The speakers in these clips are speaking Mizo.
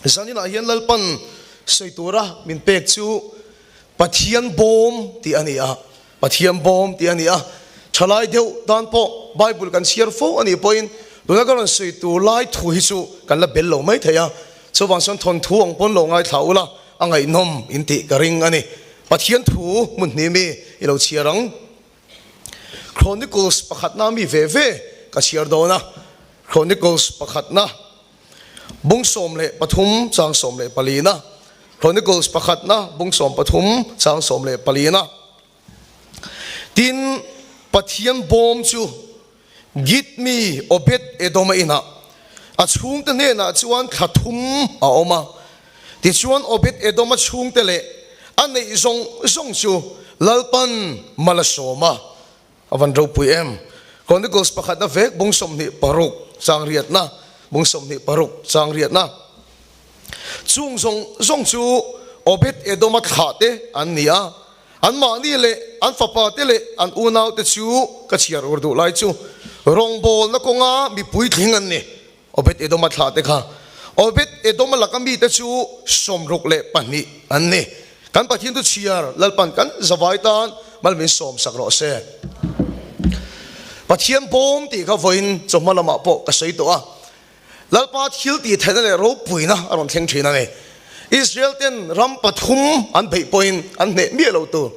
Zaninah hian Lalpan sawi tura min pek chu Pathian bawm tih a ni a, Pathian bawm tih a ni a. Thalai deuh tan pawh Bible kan chhiar fo a nih pawhin tuna ka rawn sawi tur lai thu hi chu kan la bel lo mai thei a, chuvang chuan thawnthu ang pawn lo ngaithla ula a ngaihnawm in tih ka ring a ni. Pathian thu hmun hnih mi i lo chhiar ang. Chronicles pakhatna mi ve ve ka chhiar dawn a, Chronicles pakhatna. Bung 13 chang 14 na, Chronicles pakhatna bung 13 chang 14 na. Tin, Pathian bawm chu Git mi Obed-Edoma inah a chhungte hnenah chuan thla thum a awm a. Tichuan Obed-Edoma chhungte leh a neih zawng zawng chu Lalpan mal a sawm a. A van ropui em? Chronicles pakhatna vek bung 26 chang riatna, bung 26 chang riatna. Chung zawng zawng chu Obed-Edoma thlah te an ni a, anmahni leh an fapa te leh an unau te chu ka chhiar ur duh lai chu rawngbawlna kawnga mipui tling an ni. Obed-Edoma thlah te kha Obed-Edoma laka mite chu 62 an ni. Kan Pathian chu chhiar Lalpan kan zavai tan mal min sawm sak rawh se. Pathian bawm tih kha vawiin chawhma lamah pawh ka sawi tawh a. Lalpa thil tih theihna leh ropuina a rawn thleng thin a ni. Israel ten ram pathum an beih pawhin an hneh miah lo tur.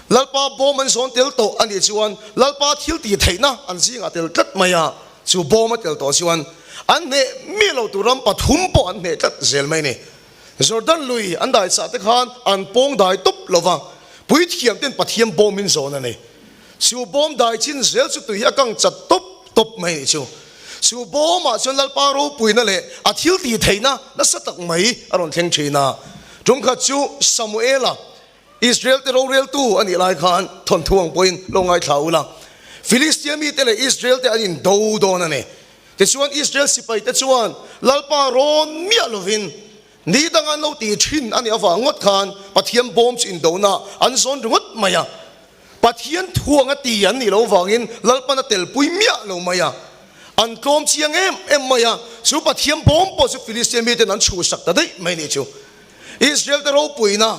Lalpa bawm an zawn tel tawh a nih chuan Lalpa thil tih theihna an zingah tel tlat mai a. Chu bawm a tel tawh chuan an hneh mi lo tur ram pathum pawh an hneh tlat zel mai a ni. Jordan lui an dai chah te khan an pawng dai tawp lo va, puithiam ten Pathian bawm in zawn a ni. Chu bawm dai chin zel chu tui hi a kang chat tawp tawp mai a nih chu. Chu bawmah chuan Lalpa ropuina leh a thil tih theihna nasa tak mai a rawn thleng thin a. Tumkhat chu Samuela Israel te roreltu a nih lai khan thawnthu ang pawhin lo ngaithla u la, Filistia mite leh Israel te an indo dawn a ni. Tichuan Israel sipai te chuan Lalpa rawn miah lovin ni danga an lo ti thin a nih avang ngawt khan Pathian bawm chu indona an zawn ringawt mai a. Pathian thuang a ti an nih loh vangin Lalpan a telpui miah lo mai a. An tlawm chiang em em mai a, chu Pathian bawm pawh chu Filistia miten an chhuhsak ta daih mai a nih chu. Israel te ropuina,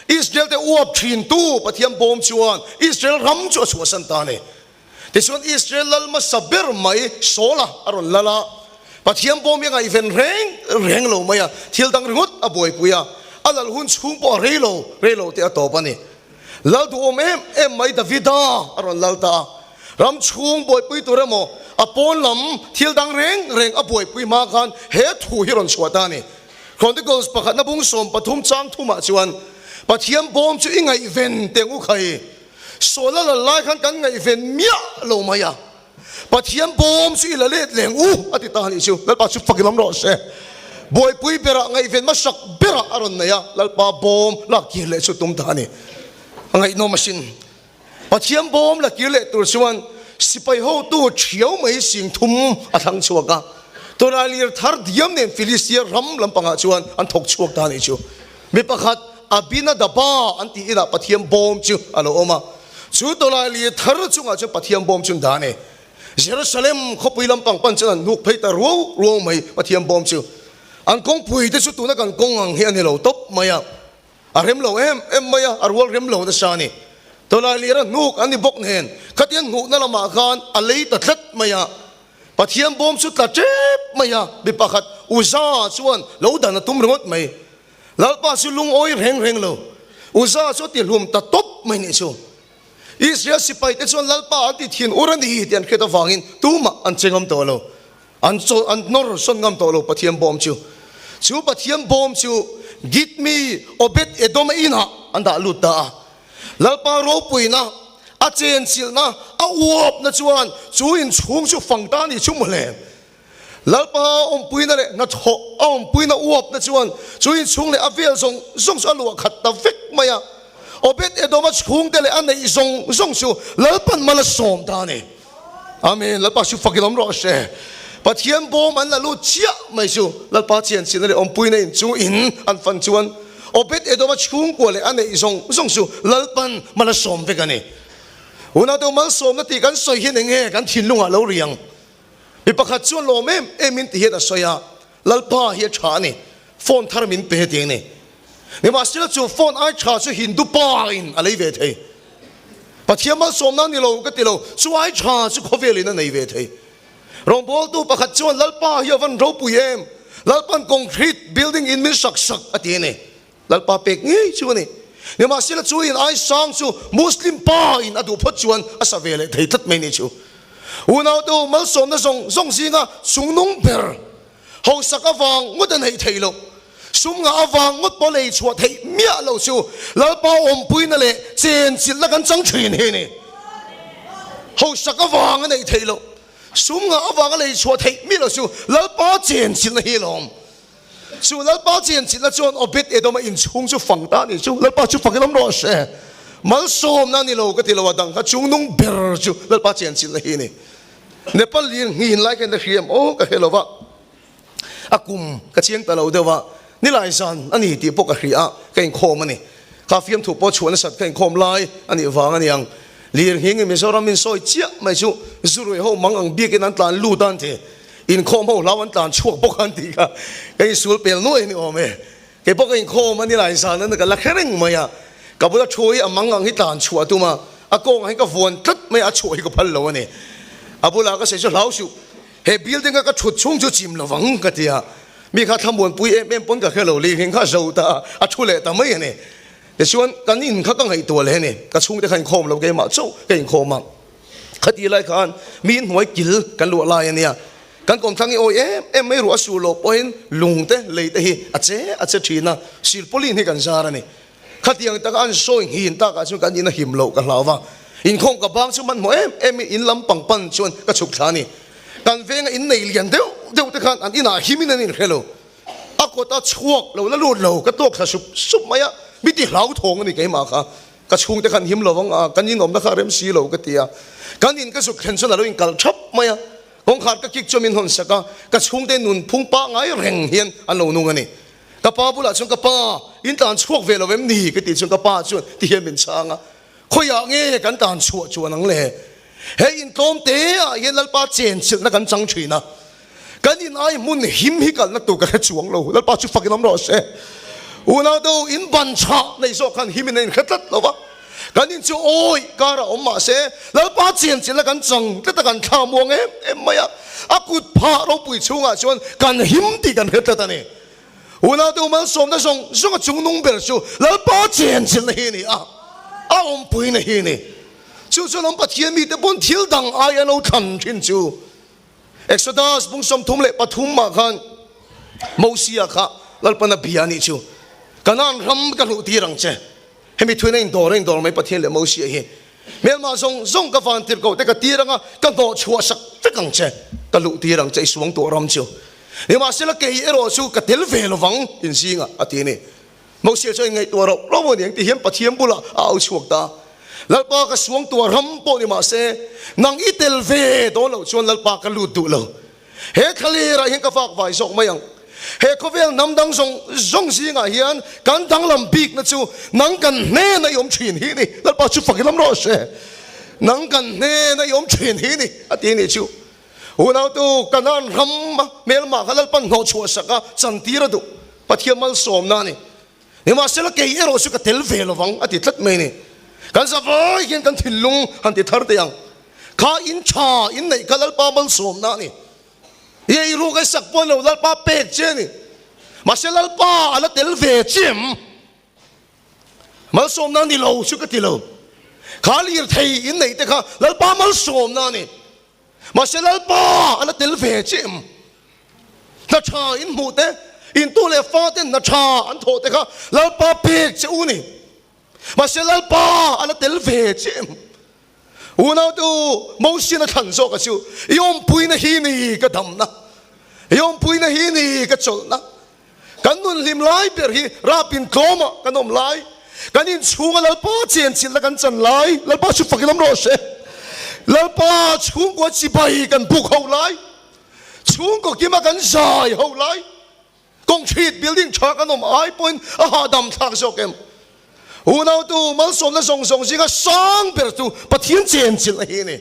Israel te uap thintu Pathian bawm chuan Israel ram chu a chhuahsan ta a ni. Tichuan Israel lal hmasa ber mai Saula a rawn lal a, Pathian bawm hi a ngaihven reng reng lo mai a, thil dang ringawt a buaipui a, a lal hun chhung pawh a rei lo, rei lo te a tawp a ni. Lal duhawm em em mai Davida a rawn lal ta a, ram chhung buaipui tur emaw a pawn lam thil dang reng reng a buaipui hma khan he thu hi rawn chhuah ta a ni. Chronicles pakhatna bung 13 chang thumah chuan, Pathian bawm chu i ngaihven teng u khai, Sawl a lal lai khan kan ngaihven miah lo mai a, Pathian bawm chu i la let leng u a ti ta a nih chu. Lalpa chu fak in awm rawh se. Buaipui berah ngaihven hmasak berah a rawn nei a, Lalpa bawm lak kir leh chu tum ta a ni. A ngaihnawm asin. Pathian bawm la kir leh tur chuan sipai hotu ṭhiau mai 3000 a thlang chhuak a. Tunah lir thar diam nen Filistia ram lampangah chuan an thawk chhuak ta a nih chu. Mi pakhat Abinadaba an tih inah Pathian bawm chu a lo awm a. Chu tawlai lir thar chungah chuan Pathian bawm chu an dah a ni. Jerusalem khawpui lampang pan chuan an hnuk phei ta ruau ruau mai Pathian bawm chu. An kawngpui te chu tuna kan kawng ang hi a ni lo tawp mai a. A rem lo em em mai a, a rual rem lo nasa a ni. Tawlai lira hnuk an ni bawk nen, khatiang hnuhna lamah khan a lei ta tlat mai a. Pathian bawm chu tla tep mai a, mi pakhat Uza chuan lo dan a tum ringawt mai. Lalpa chu lungawi reng reng lo, Uza chu a ti hlum ta tawp mai nih chu. Israel sipai te chuan Lalpa an ti thin ur a ni tih an hriat avangin tumah an che ngam tawh lo. An chaw an nawr sawn ngam tawh lo Pathian bawm chu. Chu Pathian bawm chu Git mi Obed-Edom-a inah an dah lut ta a. Lalpa ropuina, a chenchilhna, a uapna chuan chu inchhung chu fang ta a nih chu mawle. Lalpa awmpuina leh hnathawh a awmpuina uapna chuan chu inchhung leh a vel zawng zawng chu a luah khat ta vek mai a. Obed-Edom-a chhungte leh a neih zawng zawng chu Lalpan mal a sawm ta a ni. Amen. Lalpa chu fak in awm rawh se. Pathian bawm an la lut chiah mai chu Lalpa chian chin a leh awmpuina in chu in an fan chuan Obed Edoma chhungkua leh a neih zawng zawng chu Lalpan mal a sawm vek a ni. Unau malsawmna tih kan sawi hian enge kan thinlungah lo riang? Mi pakhat chuan lawm em em in ti hian a sawi a, Lalpa hi a tha a ni. Phone thar min pe ti a ni. Nimahsela chu phone ai tha chu Hindu pa in a lei ve thei. Pathian malsawmna ni lo ka ti lo, chu ai tha chu khawvel in a nei ve thei. Rawngbawltu pakhat chuan Lalpa hi a van ropui em, Lalpan concrete building in min sak sak a ti a ni. Lalpa pek ngei chu a ni. Nimahsela chu in ai sang chu Muslim pa in a duh phawt chuan a sa ve leh thei tlat mai ni chu. Unautu malsawmna zawng zawng zinga chungnung ber Hausak avang ngawt a neih theih loh, sum ngah avang ngawt pawh lei chhuah theih miah lo chu Lalpa awmpuina leh chenchilhna kan chang thin hi a ni. Hausak avang a neih theih loh, sum ngah avanga lei chhuah theih miah lo chu Lalpa chenchilhna hi a lawm. Chu Lalpa chenchilhna chuan Obed-Edom-a inchhung chu fang ta a ni chu. Lalpa chu fakin awm rawh se. Malsawmna a ni lo ka ti lo a, dang kha chungnung ber chu Lalpa chenchilhna hi a ni. Nepal lir nghin lai khan ka hriam aw ka hre lo va, a kum ka chiang ta lo deuh a, nilai zan a ni tih pawh ka hria a, ka inkhawm a ni. Kha fiamthu pawh chhuah nasat ka inkhawm lai a nih vang a niang. Lir nghing in Mizoram min sawi chiah mai chu Zurui ho mang ang biakin an tlan lut a an ti, inkhawm ho hlau an tlan chhuak bawk a an tih kha ka insul pel nuai a ni awm e. Kei pawh ka inkhawm a ni lai zan an ka la hre reng mai a, ka bula thu hi a mang ang hi tlan chhuah a tum a, a kawngah hian ka vuan tlat mai a, a chhuah hi ka phal lo a ni. A bulah ka sawi chu hlau suh, he building a ka thut chhung chu chim lo vang ka ti a, mi kha thlamuanpui em em pawn ka hre lo, lirhing kha a zo ta a, a thu leh ta mai a ni. Tichuan kan in kha ka ngaihtuah leh a ni, ka chhungte kha inkhawm lo keimah chauh ka inkhawm a. Khati lai khan mi inhnuai kil kan luah lai a nia. Kan kawmthlang hi awi em em mai ruah a su loh pawhin lung te lei te hi a che a che thin a, silpauline hi kan zar a ni. Khatiang taka an sawi nghin takah chuan kan in a him loh ka hlau va. Inkhawm ka bang chu hmanhmawh em em in in lam pang pan chuan ka chhuk thla a ni. Kan venga in nei lian deuh deuh te khan an inah himin an inhre lo. A kawt a chhuak lo la lut lo ka tawk thla sup sup mai a, mi ti hlauthawng a ni keimah kha. Ka chhungte khan him lo ang a, kan inawmna kha a rem si lo ka ti a. Kan in ka zuk thlen chuan a lo inkalh thap mai a. Kawngkhar ka kik chuan min hawn sak a, ka chhungte nun phung pangngai reng hian an lo nung a ni. Ka pa bulah chuan ka pa, in tlan chhuak ve lo em ni? ka tih chuan ka pa chuan ti hian min chhang a, Khawiah nge kan tlan chhuah chuan ang le? He intlawm te ah hian Lalpa chenchilhna kan chang thin a, kan in ai hmun him hi kalna tur ka hre chuang lo, Lalpa chu fakin awm rawh se. Unau deuh in ban chhah nei zawk khan him in a inhre tlat lo va, kan in chu awi karah awm mah se Lalpa chenchilhna kan chang tlat a, kan thla muang em em mai a, a kut phah ropui chhungah chuan kan him tih kan hre tlat a ni. Unau deuh malsawmna zawng zawng a chungnung ber chu Lalpa chenchilhna hi a ni a, a awmpuina hi a ni. Chu chuan awm Pathian mite pawn thil dang ai an lo thlan thin chu. Exodus bung 33 ah khan Mosia kha Lalpan a bia a nih chu, Kanaan ram ka hluh tir ang che. Hemi thuin a indawr a indawr mai Pathian leh Mosia hi. Hmelmah zawng zawng ka van tir ko te ka tir anga ka hnawh chhuah sak vek ang che, ka luh tir ang che i suang tuah ram chu. Nimahsela kei erawh chu ka tel ve lovang inzingah a ti a ni. Mosia chuan inngaihtuah rauh rauh a ni ang ti hian Pathian bulah a au chhuak ta. Lalpa ka suang tuah ram pawh ni mah se, nang i tel ve dawn loh chuan Lalpa ka lut duh lo. He thlalerah hian ka vak vai zawk mai ang. He khawvel hnam dang zawng zawng zingah hian kan danglam bikna chu nang kan hnena i awm thin hi ni. Lalpa chu fak i lam rawh se. Nang kan hnena i awm thin hi ni a ti ni chu. Unautu Kanaan ram hmelmah kha Lalpan hnawhchhuah sak a, chantir a duh. Pathian malsawmna a ni. Nimahsela kei erawh chu ka tel ve lo vang a ti tlat mai a ni. Kan zavai hian kan thinlung han ti thar teh ang. Kha in tha in neih kha Lalpa malsawmna a ni. I ei ruk ei sak pawh lo Lalpa pek che a ni. Mahse Lalpa a la tel ve chiam. Malsawmna a ni lo chu ka ti lo. Kha lirthei in neih te kha Lalpa malsawmna a ni. Mahse Lalpa a la tel ve che em? Hna tha in hmuh te, in tu leh fa ten hna tha an thawh te kha Lalpa pek che u ni. Mahse Lalpa a la tel ve che em? Unautu Mosian a thlan zawk a chu, I awmpuina hi ni ka damna, i awmpuina hi ni ka chawlhna. Kan nun hlim lai ber hi rapin tlawmah kan awm lai, kan inchhunga Lalpa chenchilhna kan chan lai, Lalpa chu fakin awm rawh se. Lalpa chhungkua chibai kan buk ho lai, chhungkaw kima kan zai ho lai, concrete building tha kan awm ai pawhin a hahdam thlak zawk em? Unautu malsawmna zawng zawng zinga sang ber chu Pathian chenchilhna hi a ni.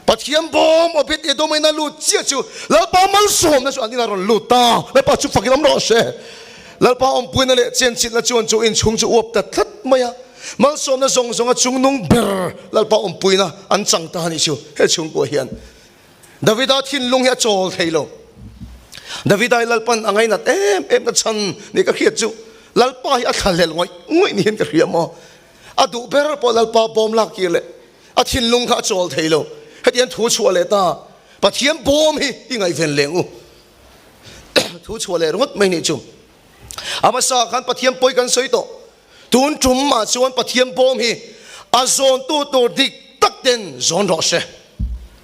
Pathian bawm Obed Edom in a lut chiah chu Lalpa malsawmna chu an inah rawn lut ta. Lalpa chu fakin awm rawh se. Lalpa awmpuina leh chenchilhna chuan chu inchhung chu uap ta tlat mai a. Malsawmna zawng zawng a chungnung ber Lalpa awmpuina an chang ta a nih chu he chhungkua hian. Davida thinlung hi a chawl thei lo. Davida hi Lalpan a ngainat em em na chhan nih ka hriat chu Lalpa hi a thlahlel ngawih ngawih ni hian ka hria maw. A duh ber pawh Lalpa bawm lak kir leh a thinlung kha a chawl thei lo. Hetiang thu chhuah leh ta Pathian bawm hi i ngaihven leng u. Thu chhuah leh ringawt mai nih chu. A hmasa khan Pathian pawi kan sawi tawh. Tun tum ah chuan Pathian bawm hi a zawntu tur dik tak ten zawn rawh se.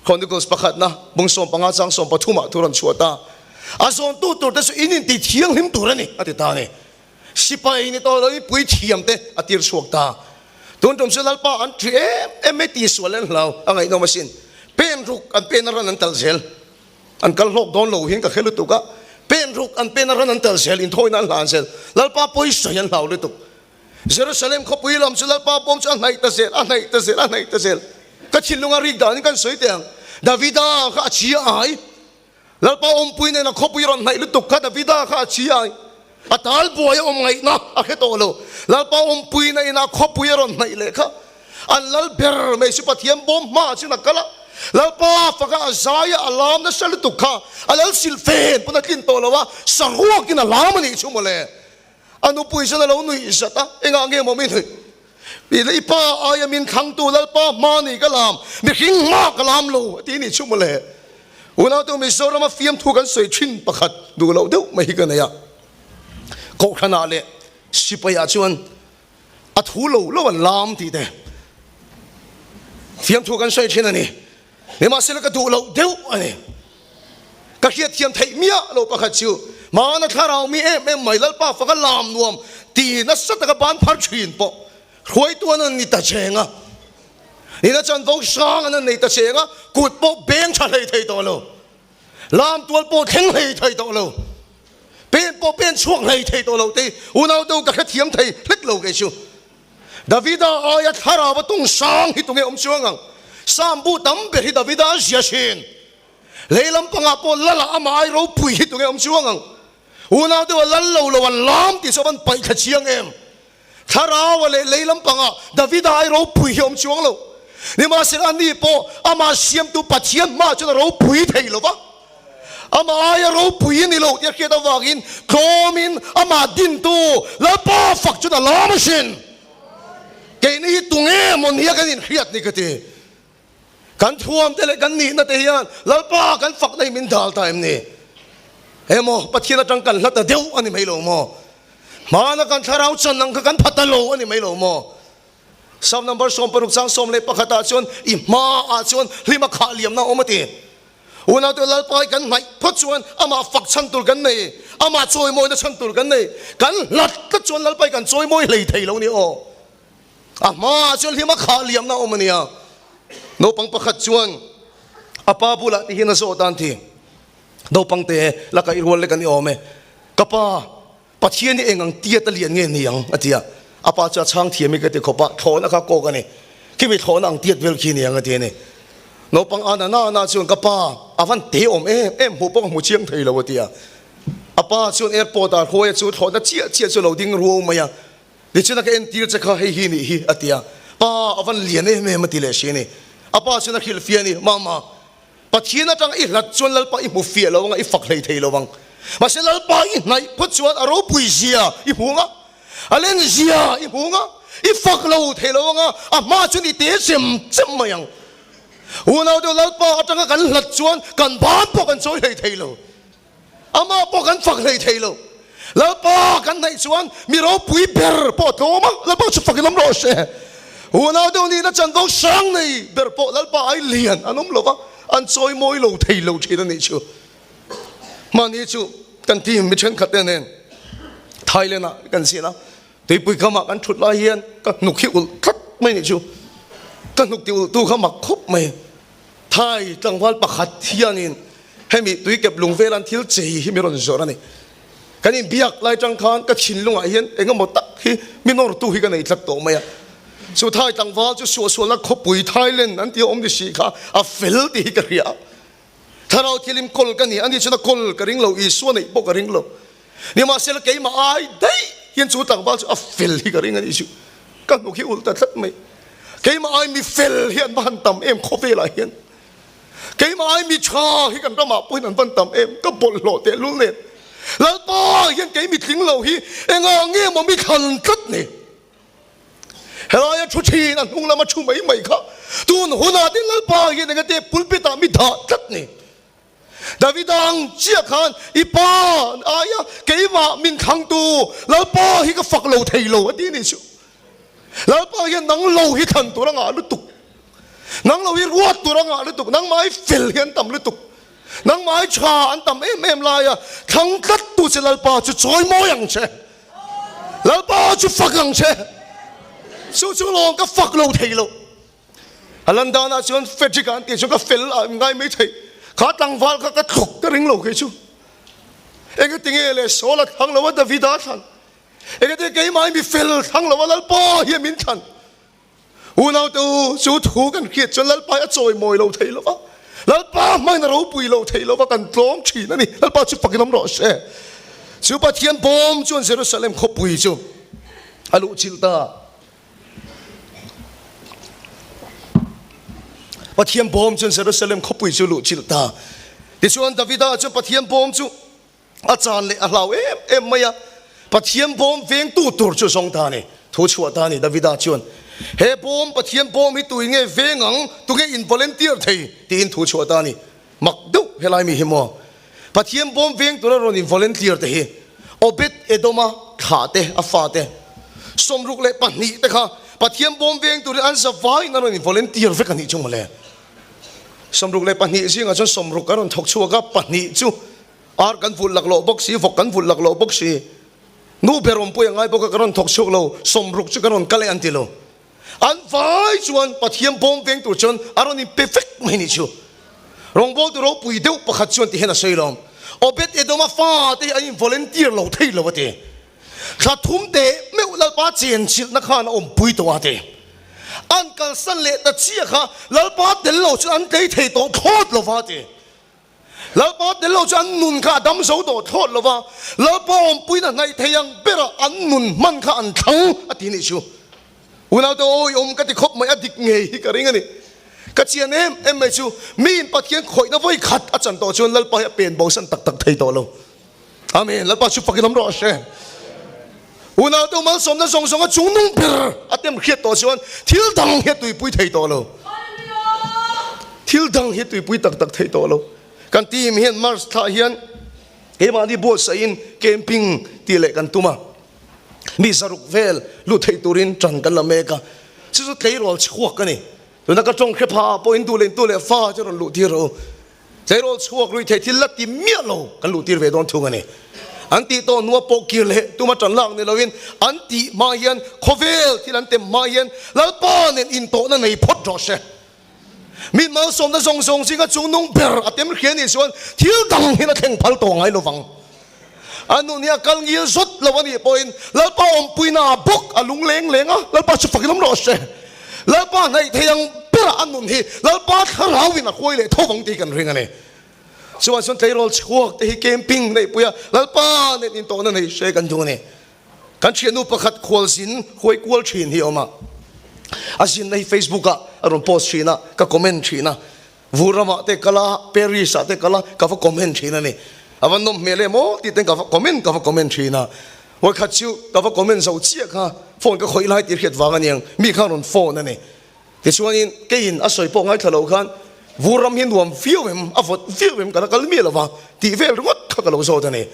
Chronicles pakhatna bung 15 chang 13 ah thu rawn chhuah ta. A zawntu tur te chu in inti thianghlim tur a ni a ti ta a ni. Sipai ni tawh lo i puithiam te a tir chhuak ta. Tun tum chu Lalpa an ṭhi em em mai ti sual an hlau a ngaihnawm asin. Pen ruk an pen a ran an tal zel. An kal hlawk dawn lo hian ka hre lutuk a, pen ruk an pen a ran an tel zel, inthawina an hlan zel, Lalpa pawisa hi an hlau lutuk. Jerusalem khawpui lam chu Lalpa bawm chu a hnaih ta zel, a hnaih ta zel, a hnaih ta zel. Ka thinlung a rik danin kan sawi teh ang, Davida kha a chi ai, Lalpa awmpui nena khawpui rawn hnaih lutuk kha Davida kha a chi ai. A tal buai a awm ngaihna a hre tawh lo. Lalpa awmpuina inah khawpui a rawn hnaih leh kha. An lal ber mai chu Pathian bawm hmaah chuan a kal a. Lalpa faka a zai a, a lam nasa lutuk kha a lal silhfen pawn a tlin tawh lo a, saruakin a lam a nih chu mawle. A nupui chuan a lo nuih zat a, Engah nge maw mi nuih? I pa aia min thlangtu Lalpa hma ni ka lam, mihring hma ka lam lo a ti nih chu mawle. Unautu Mizorama fiamthu kan sawi thin pakhat duh loh deuh mai hi ka nei a. Kohhranah leh sipaiah chuan a thu lo lo an lam tih te fiamthu kan sawi thin a ni. Nimahsela ka duh loh deuh a ni. Ka hriatthiam theih miah lo pakhat chu hmana thlarau mi em em mai Lalpa faka lam nuam ti nasa taka ban phar thin pawh hruaitu an ni ta cheng a. Nina chanvo hrang an nei ta cheng a, kut pawh beng tha hlei thei tawh lo, lam tual pawh thleng hlei thei tawh lo, pen pawh pen chhuak hlei thei tawh lo te unau deuh ka hrethiam thei hlek lo kei chu. Davida aia thlarau a tung sang hi tunge awm chuang ang? Psalm bu tam ber hi Davida a zia thin. Lei lampangah pawh lala amah ai ropui hi tunge awm chuang ang? Unau deuh a lal lo lo an lam tih chu a van paih thla chiang em? Thlarau a leh lei lampangah Davida ai ropui hi awm chuang lo. Nimahsela ani pawh amah siamtu Pathian hmaah chuan a ropui thei lo va. Amah aia ropui a ni lo tih a hriat avangin tlawmin amah dintu Lalpa fak chuan a lam asin. Keini hi tunge maw nia kan inhriat ni ka ti. Kan thuamte leh kan nihna te hian Lalpa kan fakna hi min dal ta em ni? Emaw Pathian atang kan hla ta deuh a ni mai lo maw? Hmana kan thlarau chan ang kha kan pha ta lo a ni mai lo maw? Psalm number 16 chang 11 ah chuan i hmaah chuan hlima khah liamna a awm a ti. Unaute Lalpa hi kan hnaih phawt chuan amah fak chhan tur kan nei, amah chawimawina chhan tur kan nei. Kan hlat tlat chuan Lalpa hi kan chawimawi hlei thei lo ni aw. A hmaah chuan hlima khah liamna a awm a nia. Naupang pakhat chuan a pa bulah ti hian a zawh dan ti, Naupang te la kaih rual lek an i awm e. Ka pa, Pathian hi eng ang tiat a lian nge ni ang? a ti a. A pa chu a chhang thiam i ka ti khawp a, thlawhna kha kawk a ni. Khimi thlawhna ang tiat vel khi ni ang a ti a ni. Naupang a na na chuan ka pa a van te awm em em hmuh pawh ka hmu chiang thei lo a ti a. A pa chuan airport ah hruaia chu thlawhna chiah chiah chu a lo ding ruau mai a. Tichuan a ka entir che kha hei hi nih hi a ti a. Pa a van lian em em a ti leh si a ni. A pa chuan a hrilh fiah a ni, Mama, Pathian atanga i hlat chuan Lalpa i hmu fiah lo anga i fak hlei thei lo ang. Mahse Lalpa i hnaih phawt chuan a ropui zia i hmu anga, a len zia i hmu anga, i fak lo thei lo anga, a hma chuan i te chem chem mai ang. Unau deuh Lalpa atanga kan hlat chuan kan ban pawh kan chawi hlei thei lo. Amah pawh kan fak hlei thei lo. Lalpa kan hnaih chuan mi ropui ber pawh a tlawm a, Lalpa chu fakin awm rawh se. Unau deuh nihna chanvo sang nei ber pawh Lalpa ai lian an awm lo va, an chawi mawi lo thei lo thin a nih chu. Mahni chu kan team mi thenkhat te nen Thailand ah kan zin a, tuipui kamah kan thut lai hian ka hnuk hi ulh tlat mai nih chu. Ka hnuk ti ulh tu kha mak khawp mai. Thai tlangval pakhat hianin hemi tuikep lung vel an thil chei hi mi rawn zawrh a ni. Kan inbiak lai tang khan ka thinlungah hian engemaw tak hi mi nawrtu hi ka nei tlat tawh mai a. Chu Thai tlangval chu suahsualna khawpui Thailand an tih a awm ni si kha a fel tih hi ka hria a. Thlarau thilim kawl ka ni, ani chuan a kawl ka ring lo, Isua neih pawh ka ring lo. Nimahsela keimah ai daih hian chu tlangval chu a fel hi ka ring a nih chu. Ka hnuk hi ulh ta tlat mai. Keimah ai mi fel hi an va han tam em khawvelah hian. Keimah ai mi tha hi kan ramah pawhin an van tam em, ka bawlhhlawh tehlul nen. Lalpa hian kei mitling lo hi engah nge maw mi thlan tlat ni? Helaia thu thin a hnung lama thu mai mai kha tun hunah te Lalpa hian engate pulpit ah mi dah tlat ni. Davida ang chiah khan i pa aia keimah min thlangtu Lalpa hi ka fak lo thei lo a ti ni chu. Lalpa hian nang lo hi thlan tur a ngah lutuk. Nang lo hi ruat tur a ngah lutuk. Nangmah hi fel hi an tam lutuk. Nangmah hi tha an tam em em laia thlang tlat tu che Lalpa chu chawi mawi ang che. Lalpa chu fak ang che. Chu chu lawng ka fak lo thei lo. A lan danah chuan Frederick an tih chuan ka fel a ngai mai thei. Kha tlangval kha ka thlawk ka ring lo kei chu. Engati nge le Saul a thlang lo a Davida a thlan. Engati keimah mi fel thlang lo a Lalpa hian min thlan. Unaute u, chu thu kan hriat chuan Lalpa hi a chawimawi lo thei lo va, Lalpa hmain a ropui lo thei lo va, kan tlawm thin a ni. Lalpa chu fakin awm rawh se. Chu Pathian bawm chuan Jerusalem khawpui chu a luhchilh ta. Pathian bawm chuan Jerusalem khawpui chu luhchilh ta. Tichuan Davida chuan Pathian bawm chu A chan leh a hlau em em mai a, Pathian bawm vengtu tur chu zawng ta a ni. Thu chhuah ta a ni. Davida chuan, He bawm, Pathian bawm hi tuin nge veng ang, tunge in volunteer thei? tiin thu chhuah ta a ni. Mak deuh helai mi hi maw? Pathian bawm veng tura rawn in volunteer te hi Obed Edoma thlah te, a fa te, 62 te kha Pathian bawm veng turin an zavaiin an rawn in volunteer vek a nih chu mawle. 62 zingah chuan 60 an rawn thawk chhuak a, pahnih chu Ar kan vulh laklawh bawk si, vawk kan vulh laklawh bawk si. Nu ber awmpui a ngai bawk a, ka rawn thawk chhuak lo, 60 chu ka rawn kal e an ti lo. An vai chuan Pathian bawm veng tur chuan a rawn inpe vek mai nih chu. Rawngbawltu ropui deuh pakhat chuan ti hian a sawi lo, Obed Edoma fate hi an in volunteer lo thei lo a ti. Thla thum teh meuh Lalpa chenchilhna khan a awmpui tawh a ti. An kalsan leh ta chiah kha Lalpa tel lo chuan an tlei thei tawh thlawt lo va a ti. Lalpa tel lo chu an nun kha a dam zo tawh thlawt lo va, Lalpa awmpuina hnaih thei ang bera an nun hman kha an thlang a ti nih chu. Unaute awi awm ka ti khawp mai, a dik ngei hi ka ring a ni. Ka chian em em mai chu miin Pathian khawihna vawi khat a chan tawh chuan Lalpa hi a pen bosan tak tak thei tawh lo. Amen. Lalpa chu fakin awm rawh se. Unaute malsawmna zawng zawng a chungnung ber a tem hriat tawh chuan thil dang hi a tuipui thei tawh lo. Thil dang hi a tuipui tak tak thei tawh lo. Kan team hian March thlah hian keimahni buatsaihin camping tih leh kan tum a. Mi zaruk vel lut thei turin ṭan kan la mek a. Chu chu tleirawl chhuak a ni. Tuna ka ṭawng hre pha ah pawh in duh leh in tu leh fa chu rawn luh tir rawh u. Tleirawl chhuak rui theih thil la ti miah lo kan luh tir ve dawn thung a ni. An tih tawh hnua pawh kir leh tuma tan lak ni loin an tih hma hian khawvel thil an tem hma hian Lalpa nen intawhna nei phawt rawh se. Mi malsawmna zawng zawng zinga chungnung ber a tem hria nih chuan thil dang hian a thleng phal tawh ngai lovang. A nun hi a kal ngil zawt lo a nih pawhin Lalpa awmpuina ah bawk a lung leng leng a, Lalpa chu fakin awm rawh se. Lalpa hnaih thei ang berah a nun hi Lalpa thlarauin a huai leh tho vang tih kan ring a ni. Chuvang chuan tleirawl chhuak te hi camping neihpui a Lalpa nen intawhna nei hre kan duh a ni. Kan thiannu pakhat khualzin huai kual thin hi a awm a, a zinna hi Facebook ah a rawn post thin a, ka comment thin a. Vur ramah te kal a, Paris ah te kal a, ka va comment thin a ni. A va nawm hmel em aw tih ten ka va comment ka va comment thin a. Vawikhat chu ka va comment zo chiah kha phone ka khawih lai tih hriat vang a niang, mi kha rawn phone a ni. Tichuanin keiin a sawi pawh ngaithla lo khan vur ram hi nuam viau em, a vawt viau em ka la kal miah lo va tih vel ringawt kha ka lo zawt a ni.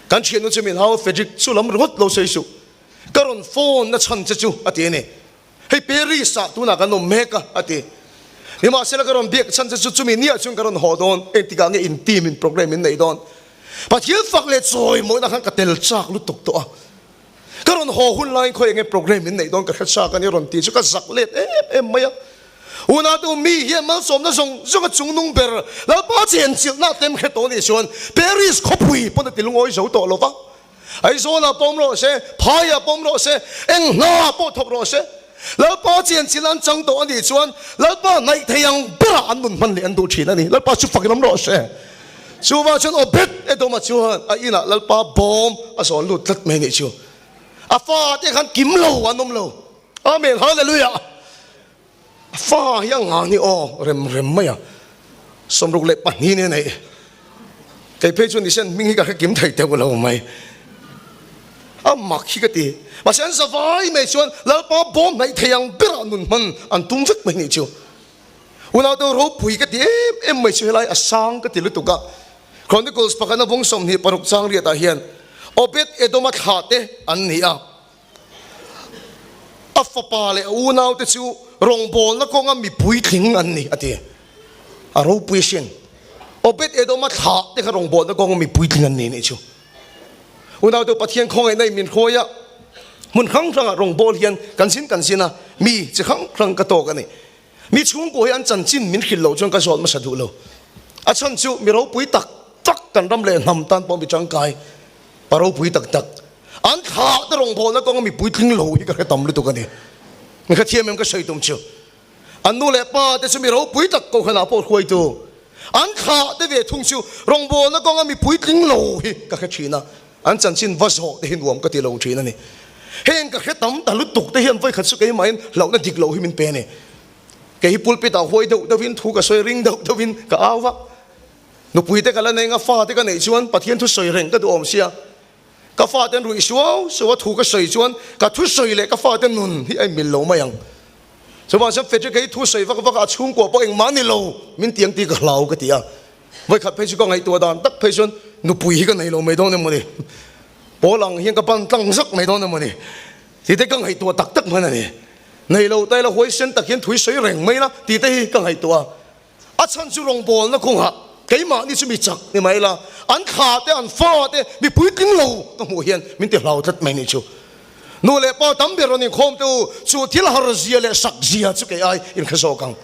Kan thiannu chu min hau Frederick chu lam ringawt lo sawi suh, ka rawn phone na chhan che chu a ti a ni. Hei Paris ah tunah kan awm mek a, a ti. Nimahsela ka rawn biak chhan che chu chumi niah chuan ka rawn haw dawn, engtikah nge in team in programme in neih dawn? Pathian fak leh chawi mawina khan ka tel chak lutuk tawh a, ka rawn haw hun laiin khawi enge programme in neih dawn ka hre chak a ni rawn ti chu ka zak let em em mai a. Unautu mi hian malsawmna zawng zawng a chungnung ber Lalpa chenchilhna a tem hre tawh nih chuan Paris khawpui pawn a ti lungawi zo tawh lo va. Aizawlah pawm rawh se, Phaiah pawm rawh se, eng hnaah pawh thawk rawh se. Lalpa chianchilh an chang tawh a nih chuan Lalpa hnaih thei ang berah an nun hman leh an duh thin a ni. Lalpa chu fakin awm rawh se. Chuvang chuan Obed Edoma chuan a inah Lalpa bawm a zawn lut tlat mai a nih chu. A fate khan kim lo an awm lo. Amen Hallelujah. A fa hi a ngah ni aw rem rem mai a. 62 ni a neih. Kei phei chuan nisen hming hi ka hre kim thei teuh lo mai. A mak hi ka ti. Mahse an zavai mai chuan Lalpa bawm hnaih thei ang berah nun hman an tum vek mai nih chu. Unaute ropui ka ti em em mai chu helai a sang ka ti lutuk a. Chronicles pakhatna vawng 26 chang riatah hian Obed Edoma thlah te an ni a. A fapa leh a unaute chu rawngbawlna kawnga mi puitling an ni, a ti. A ropui asin. Obed-Edoma thlah te kha rawngbawlna kawnga mi puitling an ni nih chu. Unaute Pathian khawngaihna in min hruai a, hmun hrang hrangah rawngbâwl hian kan zin kan zin a, mi chi hrang hrang ka tawk a ni. Mi chhungkua hi an chanchin min hrilh loh chuan ka zawt hmasa duh lo. A chhan chu mi ropui tak tak kan ram leh hnam tan pawh mi tangkai. Pa ropui tak tak an thlah te rawngbawlna kawnga mi puitling lo hi ka hre tam lutuk a ni. Mi kha thiam em ka sawi tum chu. An nu leh pa te chu mi ropui tak kohhranah pawh hruaitu an thlah te ve thung chu rawngbawlna kawnga mi puitling lo hi ka hre thin a, an chanchin va zawh te hi nuam ka ti lo thin a ni. Heng ka hre tam ta lutuk te hian vawikhat chu keimahin hlauhna dik lo hi min pe a ni. Kei hi pulpit ah huai deuh deuhin thu ka sawi ring deuh deuhin ka au va. Nupui te ka la nei nga fa te ka neih chuan Pathian thu sawi reng ka duh awm sia. Ka fa ten ruih suau suau a thu ka sawi chuan ka thu sawi leh ka fa te nun hi a inmil lo mai ang. Chuvang chuan Frederick hi thu sawi vak vak a a chhungkua pawh engmah ni lo min tiang tih ka hlau ka ti a. Vawikhat phei chu ka ngaihtuah dan tak phei chuan nupui hi ka nei lo mai dawn emaw ni. Pawl ang hian ka ban tlang zak mai dawn emaw ni. Tih te ka ngaihtuah tak tak hman a ni. Nei lo ta ila huaisen tak hian thu i sawi reng mai la tih te hi ka ngaihtuah a. A chhan chu rawngbawlna kawngah keimahni chu mi chak ni mai la, an thla te, an fa te, mi puitling lo ka hmuh hian min ti hlau tlat mai nih chu. Nu leh pa tam ber rawn inkhawm te u, chu thil har zia leh sak zia chu kei ai in hre zawk ang.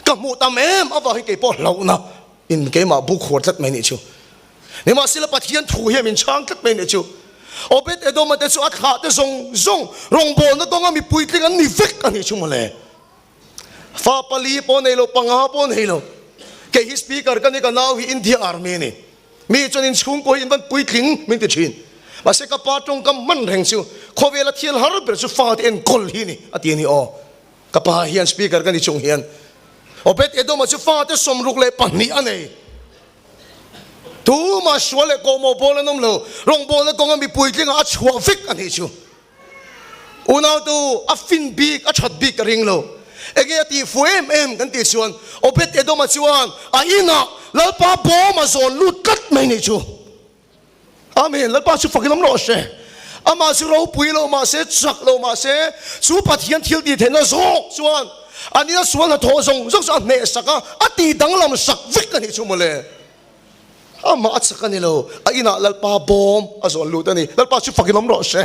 Ka hmuh tam em avang hi kei pawh hlauhna in keimah bu khuar tlat mai nih chu. Nimahsela Pathian thu hian min chhang tlat mai nih chu. Obed-Edoma te chu a thlah te zawng zawng rawngbawlna kawnga mi puitling an ni vek a nih chu mawle. Fa pali pawh nei lo, panga pawh nei lo. Kei hi speaker ka ni, ka nau hi India army a ni. Mi chuan inchhungkaw hi in van puitling min ti thin. Mahse ka pa tawngkam hman reng chu khawvela thil har ber chu fate enkawl hi a ni a ti a ni aw. Ka pa hian speaker ka ni chung hian Obed Edoma chu fate 62 a nei. Tumah sual leh kawhmawh bawl an awm lo. Rawngbawlna kawnga mi puitlinga a chhuah vek a nih chu. Unautu, a fin bik, a that bik ka ring lo. Enge a tih fu em em kan tih chuan Obed Edoma chuan a inah Lalpa bawm a zawn lut tlat mai nih chu. Amen, Lalpa chu fakin awm rawh se. Amah chu ropui lo mahse, chak lo mahse, chu Pathian thil tih theihna zawk chuan an ina sual hnathawh zawng zawng chu a hneh sak a, a tih danglam sak vek a nih chu mawle. Amah a chak a ni lo, a inah Lalpa bawm a zawn lut a ni. Lalpa chu fakin awm rawh se.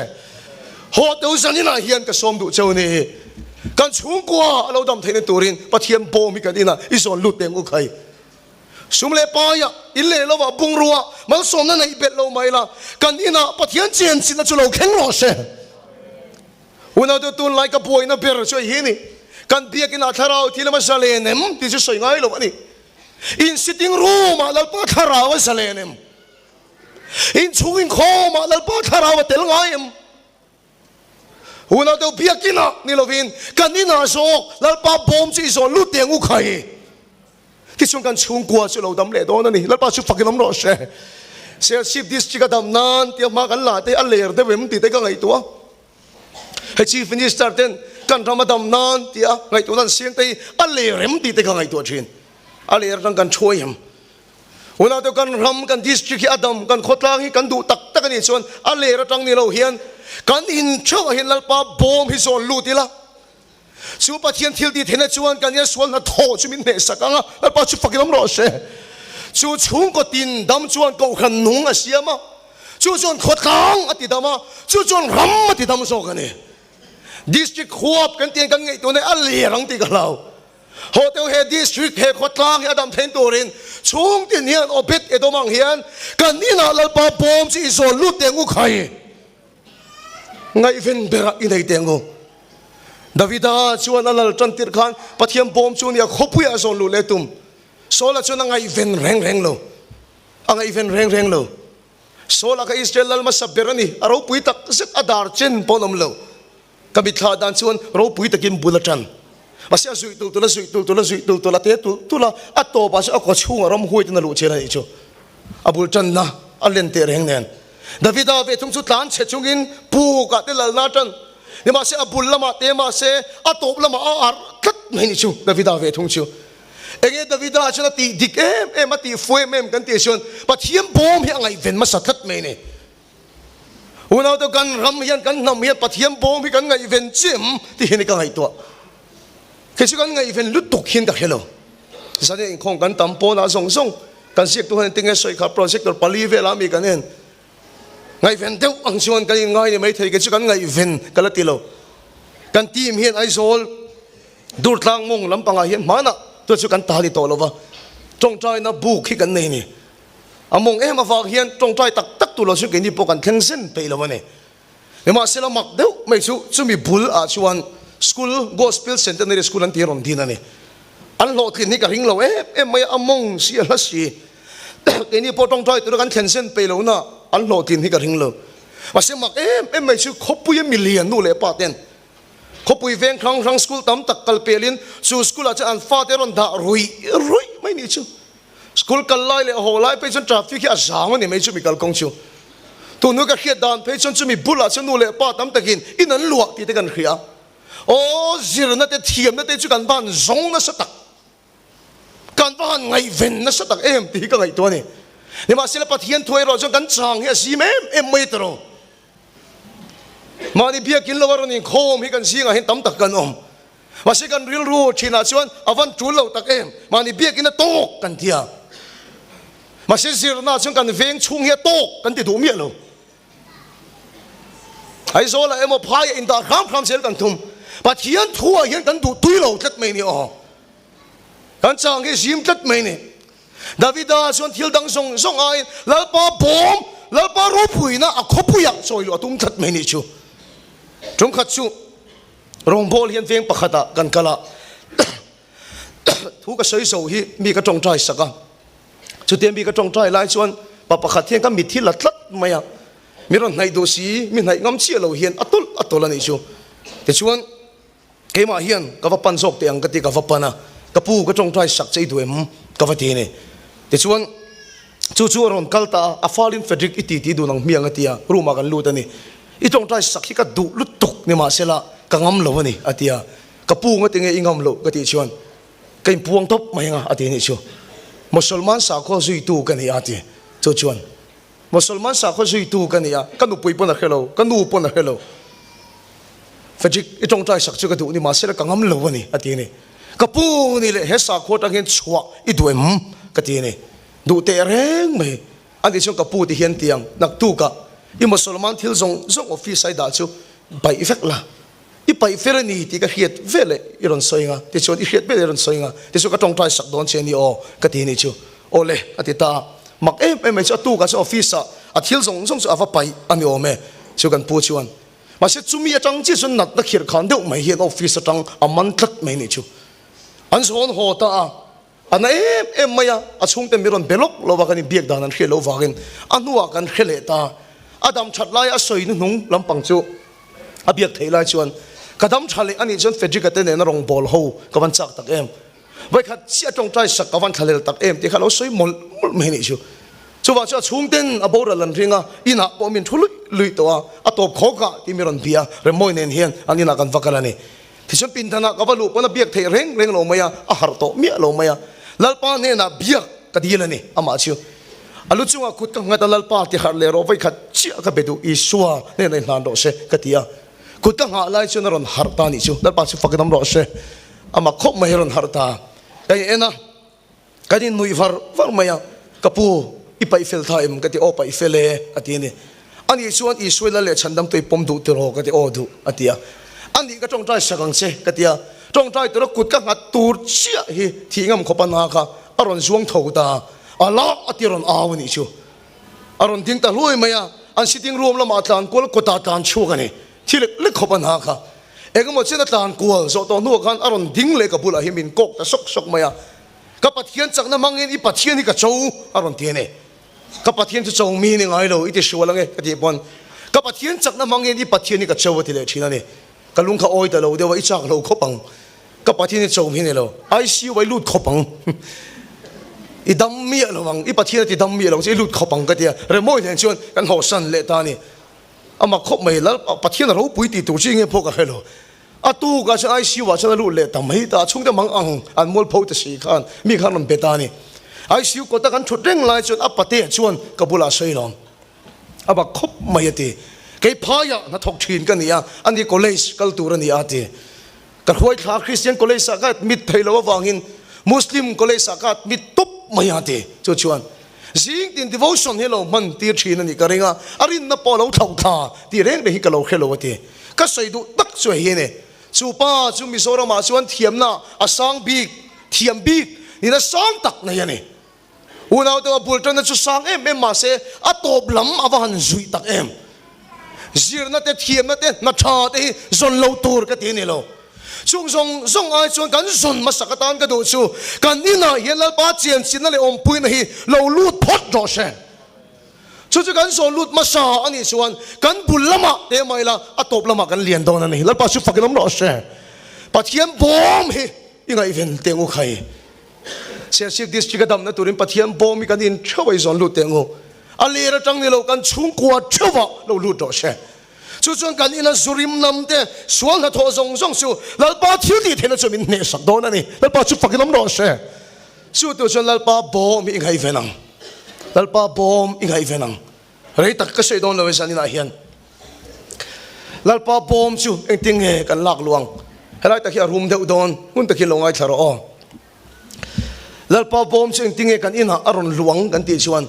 Haw teu zan inah hian ka sawm duh cheu ni. Kan chhungkua a lo dam theihna turin Pathian bawm hi kan inah i zawn lut teng u khai. Sum leh paia, in leh lovah bungrua malsawmna neih belh lo mai la, kan inah Pathian chenchilhna chu lo thleng rawh se. Unaute tunlai ka buaina ber chu hei hi a ni, kan biakinah thlarau thil emaw zalen em tih chu sawi ngai lo a ni. In sitting room ah Lalpa thlarau a zalen em? In chhung inkhawm ah Lalpa thlarau a tel ngai em? Unau deuh biakin ah ni lovin kan inah zawk Lalpa bawm chu i zawn lut teh ang u khai. Tichuan kan chhungkua chu lo dam leh dawn a ni. Lalpa chu fakin awm rawh se. Serchhip district a dam nan tia hma kan la te a ler deuh em tih te ka ngaihtuah. Hei Chief Minister ten kan ram a dam nan tia ngaihtuahna an siang te hi a ler em tih te ka ngaihtuah thin. A ler atang kan thuai em. Unau te kan ram kan district hi a dam kan khawtlang hi kan duh tak tak a nih chuan a ler atang ni lo hian kan in theuh ah hian Lalpa bawm hi zawn lut ila. Chu Pathian thil tih theihna chuan kan hian sual hnathawh chu min hnehsak ang a, Lalpa chu fakin awm rawh se. Chu chhungkaw tin dam chuan kohhran nung a siam a, chu chuan khawtlang a ti dam a, chu chuan ram a ti dam zawk a ni. District huap kan tih kan ngaihtuah na hi a ler ang tih ka hlau. Haw teu he district he khawtlang hi a dam thein turin chhung tin hian Obed Edom ang hian kan inah Lalpa bawm chu i zawn lut teh ang u khai. Ngaihven berah i nei teh ang u. Davida chuan a lal tan tirh khan Pathian bawm chu nia khawpuiah a zawn luh leh tum. Saula chuan a ngaihven reng reng lo. A ngaihven reng reng lo. Saula kha Israel lal hmasa ber a ni. A ropui tak zet a dar chen pawh an awm lo. Ka mitthla dan chuan ropui takin bul a tan. Mahse a zuih tul tul a zuih tul tul a zuih tul tul a te tul tul a, a tawpah chuan a kaw chhungah ramhuai ten a luh chian a nih chu. A bul tanna a len teh reng nen. Davida ve thung chu tlan chhe chungin pukah te lalna a tan. Nimahse a bul lamah te mahse a tawp lamah a arh tlat mai nih chu Davida ve thung chu. Enge Davida chuan a tih dik em em a tih fu em em kan tih chuan Pathian bawm hi a ngaihven hmasa tlat mai ni. Unaute kan ram hian kan hnam hian Pathian bawm hi kan ngaihven chiah em tih hi ni ka ngaihtuah. Kei chu kan ngaihven lutuk hian ka hre lo. Zane inkhawm kan tam pawnah zawng zawng kan ziaktu hian tinge sawi kha projector pali velah mi kan en. Ngaihven deuh ang chuan kan inngai ni maithei kei chu kan ngaihven ka la ti lo. Kan team hian Aizawl Durtlang mawng lampangah hian hmanah chuan chu kan ta ni tawh lo va, tawngtaina buk hi kan nei ni. A mawng em avang hian tawngtai tak tak tur lo chu keini pawh kan thleng zen peih lo a ni. Nimahsela mak deuh mai chu chumi bul ah chuan school Gospel Centenary School an tih rawn din a ni. An hlawhtlin hi ka ring lo em em mai a, a mawng si a hla si. Keini pawh tawngtai tura kan thlen zen peih lohna an hlawhtlin hi ka ring lo. Mahse mak em em mai chu khawpuia milian nu leh pa ten khawpui veng hrang hrang school tam tak kal pelin chu school ah chuan an fate rawn dah ruih ruih mai nih chu. School kal lai leh haw lai phei chuan traffic hi a zang a ni mai chumi kalkawng chu. Tunhnu ka hriat dan phei chuan chumi bulah chuan nu leh pa tam takin in an luah tih te kan hria. Aw zirna te thiamna te chu kan va han zawng nasa tak, kan va han ngaihven nasa tak em tih hi ka ngaihtuah a ni. Nimahsela Pathian thu erawh chuan kan chang hi a zim em em mai ta ro. Mahni biakin lo a rawn inkhawm hi kan zingah hian tam tak kan awm. Mahse kan rilru thinah chuan a van tul lo tak em, mahni biakin a tawk kan ti a. Mahse zirna chuan kan veng chhung hi a tawk kan ti duh miah lo. Aizawlah emaw phaiah indah hram hram zel kan thum. Pathian thuah hian kan duh tui lo tlat mai ni aw. Kan chang hi zim tlat mai ni. Davida chuan thil dang zawng zawng aiin Lalpa bawm, Lalpa ropuina a khawpuiah chawi luh a tum tlat mai ni chu. Tumkhat chu Rawngbâwl hian veng pakhatah kan kal a, thu ka sawi zo hi mi ka tawngtai sak a. Chutia mi ka tawngtai lai chuan pa pakhat hian ka mit hi la tlat mai a, mi rawn hnaih duh si, mi hnaih ngam chiah lo hian a tawlh a tawlh a nih chu. Tichuan, keimah hian ka va pan zawk teh ang ka ti, ka va pan a, ka pu ka tawngtai sak che i duh em? ka va ti a ni. Tichuan, chu chu a rawn kal ta a, a falin Frederick i ti ti dun ang hmiang a ti a, room ah kan lut a ni. I tawngtai sak hi ka duh lutuk nimahsela ka ngam lo a ni, a ti a. Ka pu nga tinge i ngam loh ka tih chuan ka inpuang tawp mai anga a ti anih chu. Mosolman sakhaw zuitu ka ni a ti. Chu chuan Mosolman sakhaw zuitu ka ni a, ka nupui pawn a hre lo, ka nu pawn a hre lo. Frederick, i tawngtai sak chu ka duh nimahsela ka ngam lo a ni, a ti a ni. Ka pu ni leh he sakhua atang hian chhuah i duh em? ka ti a ni. Duh teh reng mai. A nih chuan ka pu ti hian tiang naktukah i Mosolman thil zawng zawng office a i dah chu paih vek la, i paih fel a ni tih ka hriat veleh i rawn sawi anga, tichuan i hriat veleh i rawn sawi anga, tichuan ka tawngtai sak dawn che a ni aw ka ti a nih chu. Aw le a ti ta a, mak em em mai chu a tukah chuan office ah a thil zawng zawng chu a va paih a ni awm e chu kan pu chuan. Mahse chumi atang chiah chuan natna khirh khan deuh mai hian office atang a man tlat mai a nih chu. An zawn haw ta a. A na em em mai a, a chhungte mi rawn be lawk lo a, kan inbiak dan an hriat loh vangin a hnuah kan hre leh ta. A dam that laia a sawi hnuhnung lampang chu a biak theih lai chuan, Ka dam tha leh anih chuan Frederick-a te nena rawngbâwl ho ka van chak tak em? Vawikhat chiah tawngtai sak ka van thlahlel tak em? tih kha a lo sawi mawlh mawlh mai anih chu. Chuvang chuan a chhungten a boral an ring a, inah pawh min thu luih luih tawh a, a tawp khawkah tih mi rawn bia a, Remmawii nen hian an inah kan va kal a ni. Tichuan pindanah ka va luh pawn a biak theih reng reng lo mai a, a harh tawh miah lo mai a. Lalpa hnenah biak ka dil a ni, amah chu. A lu chungah kut ka nghat a, Lalpa ti harh leh rawh, vawikhat chiah ka be duh, Isua hnenah i hlan rawh se, ka ti a. Kut ka nghah lai chuan a rawn harh ta a nih chu. Lalpa chu fak in awm rawh se, amah khawp mai a rawn harh ta. Ka in en a. Kan innuih var var mai a, Ka pu, i paih fel tha em? ka ti, Aw paih fel e, a ti a ni. Ani chuan, Isua lal leh chhandam tui pawm duh tiraw? ka ti, Aw duh, a ti a. Ani ka tawngtai sak ang che, ka ti a. Tawngtai tura kut ka nghat tur chiah hi thih ngam khawp a na kha a rawn zuang tho ta a, la a ti rawn au a nih chu. A rawn ding ta hluai mai a, an sitting room lamah tlan kual kawtah tlan chhuak a ni. Thi lek lek khawp a na kha. Engemaw chen a tlan kual zawh tawh hnuah khan a rawn ding leh ka bulah hi min kawk ta sawk sawk mai a. Ka Pathian chakna hmangin i Pathian hi ka cho a rawn ti a ni. Ka Pathian chu cho mi ni ngai lo i ti hrual ange ka tih pawn ka Pathian chakna hmangin i Pathian hi ka cho a ti leh thin a ni. Ka lung kha awi ta lo deuh a, i chak lo khawp ang. Ka Pathian hi cho mi ni lo. ICU ah i lut khawp ang. I dam miah lo ang. I Pathian a ti dam miah lo ang che i lut khawp ang ka ti a. Remawi nen chuan kan hlawhsan leh ta a ni. Amah khawp mai lal Pathian a ropui tih tur chi nge pawh ka hre lo. A tukah chuan ICU ah chuan a lut leh ta mai ta, a chhungte mang ang an mualpho ta si khan mi khan rawn be ta a ni. ICU kawta kan thut reng lai chuan a patea chuan ka bulah a sawi lo. A bak khawp mai a ti. Kei phaiah hnathawk thin ka ni a, ani college kal tur a ni a ti. Ka hruai thla Christian college ah ka admit thei lo avangin Muslim college ah ka admit tawp mai a ti. Chu chuan zing tin devotion hi lo hman tir thin a nih ka ring a, a rinna pawh a lo thlauh thla tih reng reng hi ka lo hre lo a ti. Ka sawi duh tak chu hei hi a ni. Chu pa chu Mizoram ah chuan thiamna a sang bik, thiam bik nihna sang tak nei a ni. Unau te a bul tanna chu sang em em mahse a tawp lam a va han zuih tak em. Zirna te, thiamna te, hna tha te hi zawn lo tur ka ti a ni lo. Chung zawng zawng ai chuan kan zawn hmasak atan ka duh chu kan inah hian Lalpa chianchilhna leh awmpuina hi lo lut phawt rawh se. Chu chu kan zawn lut hmasa a nih chuan kan bul lamah te mah ila a tawp lamah kan lian dawn a ni. Lalpa chu fakin awm rawh se. Pathian bawm hi i ngaihven teh ngu khai. Serchhip District a damna turin Pathian bawm hi kan in theuh a i zawn lut teh ngu. A ler atang ni lo kan chhungkua theuhah lo lut rawh se. Chu chuan kan ina zurim nam te sual hnathawh zawng zawng chu Lalpa thil tih theihna chu min hnehsak dawn a ni. Lalpa chu fakin awm rawh se. Chu tur chuan Lalpa bawm hi i ngaihven ang. Lalpa bawm i ngaihven ang. Rei tak ka sawi dawn lo e zaninah hian. Lalpa bawm chu engtin nge kan lak luh ang? Helai tak hi a rum deuh dawn, hmun takin lo ngaithla rawh aw. Lalpa bawm chu engtin nge kan inah a rawn luh ang kan tih chuan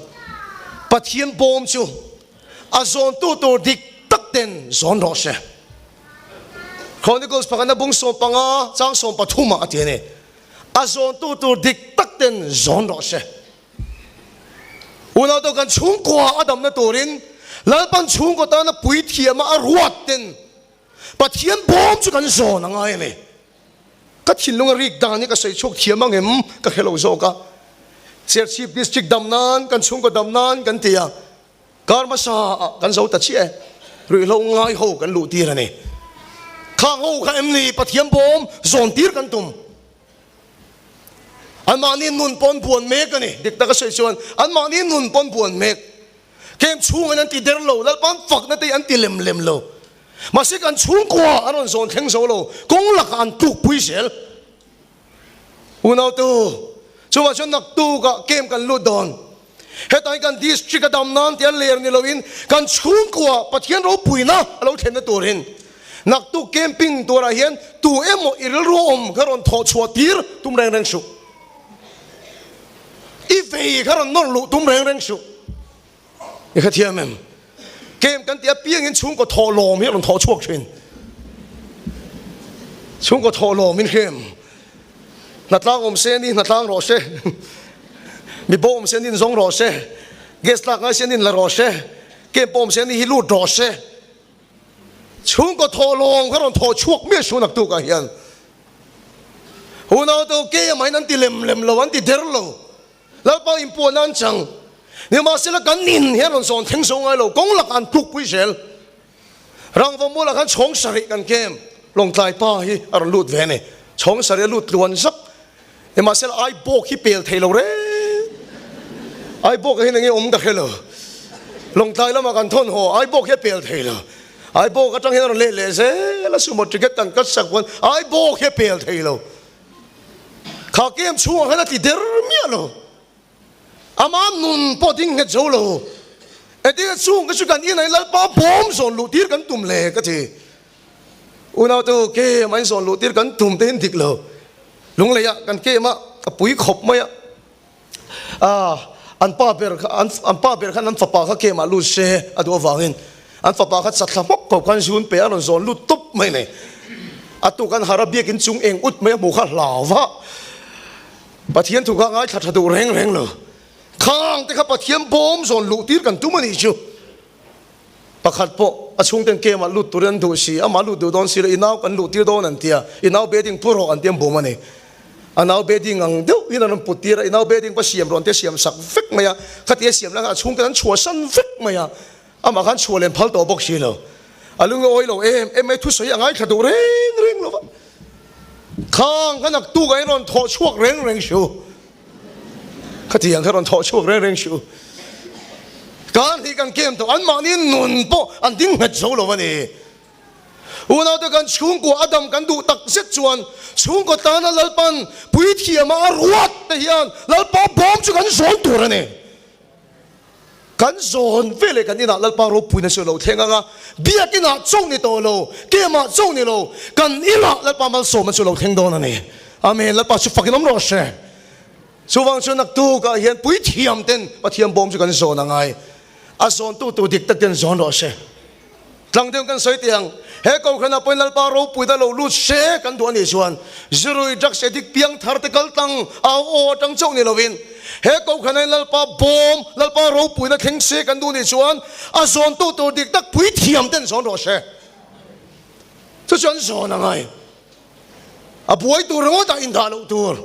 Pathian bawm chu a zawntu tur dik tak ten zawn rawh se. Chronicles pakhatna bung 15 chang 13 ah a ti a ni. A zawntu tur dik tak ten zawn rawh se. Unau tawh kan chhungkua a damna turin Lalpan chhungkaw tana puithiama a ruat ten Pathian bawm chu kan zawn a ngai a ni. Ka thinlung a rik dan hi ka sawi chhuak thiam ang em ka hre lo zawk a. Serchhip District dam nan kan chhungkaw dam nan kan ti a, kar hmasa ah kan zo ta chiah e. Ruihhlo ngai ho kan luh tir a ni. Khang ho kha em ni Pathian bawm zawn tir kan tum. Anmahni nun pawn buan mek a ni. Dik taka sawi chuan anmahni nun pawn buan mek. Kem chhungin an ti der lo, Lalpa'n fakna te hi an ti lem lem lo. Mahse kan chhungkua an rawn zawn thleng zo lo, kawng lakah an tlukpui zel. Unautu, chuvah chuan naktukah kem kan lut dawn. Hetah hian kan district a dam nan tia ler ni loin kan chhungkua Pathian ropuina a lo thlenna turin naktuk camping turah hian tu emaw i rilru awm kha rawn thawh chhuah tir tum reng reng suh. I vei kha rawn nawr luh tum reng reng suh. I hrethiam em? Camp kan tih apiangin chhungkaw thawhlawm hi a rawn thawh chhuak thin. Chhungkaw thawhlawm in hrem. Hnatlang awm se ni hnatlang rawh se. Mi bo awm se ni zawng rawh se. Gas lak ngai se ni la rawh se. Camp pawh awm se ni hi lut rawh se. Chhungkaw thawhlawm kha rawn thawh chhuak miah suh naktukah hian. Unau te camp ah hian an ti lem lem lo, an ti der lo. Lalpa inpuahna an chang. Nimahsela kan in hian rawn zawn thleng zo ngai lo, kawng lakah an tlukpui zel. Rangva mualah khan chhawng sarih kan kem, Lawngtlai pa hi a rawn lut ve a ni. Chhawng sarih a lut tluan zak. Nimahsela ai bawk hi pel thei lo reng. Ai bawk ah hian enge awm ka hre lo. Lawngtlai lamah kan thawn haw, ai bawk hi a pel thei lo. Ai bawk atang hian a rawn leh leh zel a, sumo ticket kan cut sak pawn ai bawk hi a pel thei lo. Kha kem chhungah khan a ti der miah lo. Ama nun pawh ding nghet zo lo. Engtin chhung ka chu kan inah in Lalpa bawm zawn luh tir kan tum le ka ti. Unau te u kem a in zawn luh tir kan tum te hin dik lo. Lunglei ah kan kem a a pui khawp mai a. Ah an pa ber kha an an pa ber khan an fapa kha kem ah lut se a duh avangin an fapa kha chatthla hmawk ko khan zun pe a rawn zawn lut tawp mai nei. A tuk an har a biakin chung eng ut mai a hmuh kha hlau va. Pathian thu kha ngaithla tha duh reng reng lo. Khang te kha Pathian bawm zawn luh tir kan tum a nih chu. Pakhat pawh a. A chhungten camp ah lut turin an duh si, amah lut duh dawn si lo, i nau kan luh tir dawn an ti a, i nau bedding pu rawh an ti a, an bum a ni. A nau bedding ang deuh hian an rawn put tir a, i nau bedding pawh siam rawh an ti a, siam sak vek mai a, khatia siam lai khan a chhungten an chhuahsan vek mai a, amah khan chhuah lem phal tawh bawk si lo. A lung a awi lo em em mai, thusawi a ngaithla duh reng reng lo va, khang kha naktuk ah hian rawn thawh chhuak reng reng si u. Khatiang kha rawn thawh chhuak reng reng suh. Kan hi kan kem tawh, anmahni nun pawh an ding nghet zo lo a ni. Unaute kan chhungkua a dam kan duh tak zet chuan chhungkaw tana Lalpan puithiama a ruat te hian Lalpa bawm chu kan zawn tur a ni. Kan zawn ve leh kan inah Lalpa ropuina chu a lo thleng ang a, biak inah chauh ni tawh lo, kemah chauh ni lo, kan inah Lalpa malsawmna chu a lo thleng dawn a ni. Amen. Lalpa chu fakin awm rawh se. Chuvang chuan naktukah hian puithiam ten Pathian bawm chu kan zawn a ngai. A zawntu tur dik tak ten zawn rawh se. Tlang deuh kan sawi teh ang, he Kohhranah pawhin Lalpa ropuina lo lut se kan duh a nih chuan zurui drugs addict piang thar te kal tlang au aw atang chauh ni lovin he Kohhranah hian Lalpa bawm, Lalpa ropuina thleng se kan duh nih chuan a zawntu tur dik tak puithiam ten zawn rawh se. Chu chuan zawn a ngai. A buai tur ringawt ah indah loh tur.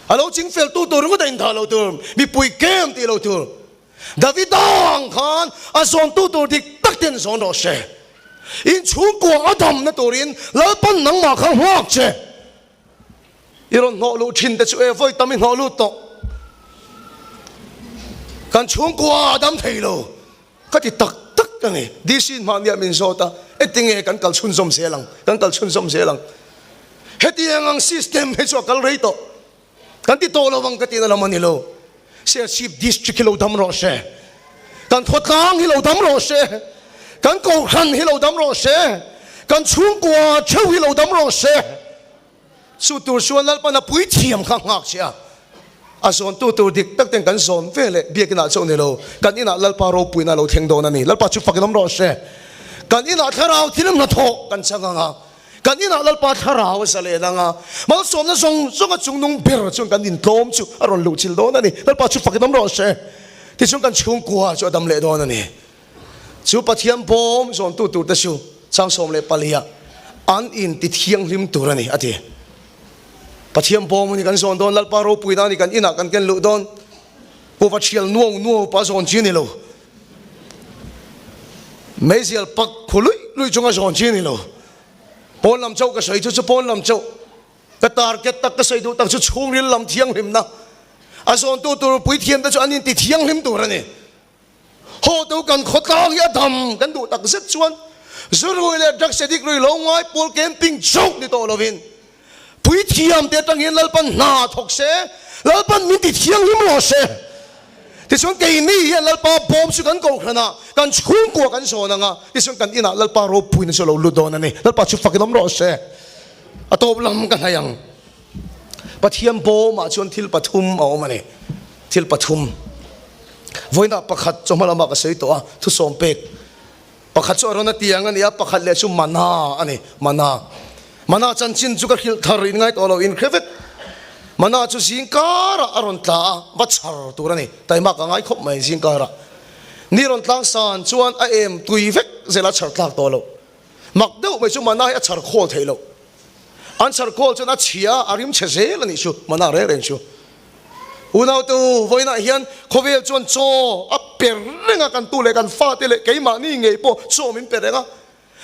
A lo chingfel tu tur ringawt ah indah loh tur. Mipui kem tih loh tur. Davida ang khan a zawntu tur dik tak ten zawn rawh se. In chhungkua a damna turin Lalpan nangmah kha nghak che. I rawn hnawh luh thin te chu e vawi tam i hnawh lut tawh. Kan chhungkua a dam thei lo. Ka ti tak tak a ni. DC in mahniah min zawt a, engtinge kan kal chhunzawm zel ang, kan kal chhunzawm zel ang. Hetiang ang system hi chu a kal rei tawh. Kan ti tawh lo ang ka tihna lam a ni lo. Serchhip District hi lo dam rawh se. Kan khawtlang hi lo dam rawh se. Kan kohhran hi lo dam rawh se. Kan chhungkua theuh hi lo dam rawh se. Chu tur chuan Lalpan a puithiam kha nghak che a. A zawntu tur dik tak ten kan zawn ve leh biakinah chauh ni lo, kan inah Lalpa ropuina a lo thleng dawn a ni. Lalpa chu fakin awm rawh se. Kan inah thlarau thil hnathawh kan chang ang a. Kan inah Lalpa thlarau a zalen ang a, malsawmna zawng zawng a chungnung ber chuan kan intlawm chu a rawn luhchilh dawn a ni. Lalpa chu fakin awm rawh se. Tichuan kan chhungkua chu a dam leh dawn a ni. Chu Pathian bawm zawntu turte chu changsawm leh paliah an inti thianghlim tur a ni, a ti. Pathian bawm a ni kan zawn dawn, Lalpa ropuina a ni kan inah kan ken luh dawn. Kuhva thial nuau nuau pah zawn chi a ni lo. Meizial pak khu luih luih chunga zawn chi a ni lo. Pawn lam chauh ka sawi chu chu pawn lam chauh ka target tak ka sawi duh tak chu chhungril lam thianghlimna a zawntu tur puithiam te chu an inti thianghlim tur a ni. Haw tu kan khawtlang hi a dam kan duh tak zet chuan zurui leh drugs addict rui lo ngai pawl camping chauh ni tawh lovin Puithiam te atang hian Lalpan hna thawk se, Lalpan min ti thianghlim rawh se. Tichuan keini hian Lalpa bawm chu kan kohhran a, kan chhungkua kan zawn ang a, tichuan kan inah Lalpa ropuina chu a lo lut dawn a ni. Lalpa chu fakin awm rawh se. A tawp lam ka hnaih ang. Pathian bawmah chuan thil pathum a awm a ni. Thil pathum. Vawiinah pakhat chawhma lamah ka sawi tawh a, thusawm pek. Pakhat chu a rawn a tiang a ni a, pakhat leh chu mana a ni, mana. Mana chanchin chu ka hrilh thar in ngai tawh lo, in hre vek. Mana chu zing karah a rawn tla a, va chhar tur a ni. Taima ka ngai khawp mai zing karah. Ni rawn tlang san chuan a em tui vek zel a chhar tlak tawh lo. Mak deuh mai chu mana hi a chhar khawl theih loh. An chhar khawl chuan a chhia a rim chhe zel a nih chu, mana reng reng chu. Unautu, vawiinah hian khawvel chuan chaw a pe reng a, kan tu leh kan fate leh keimahni ngei pawh chaw min pe reng a.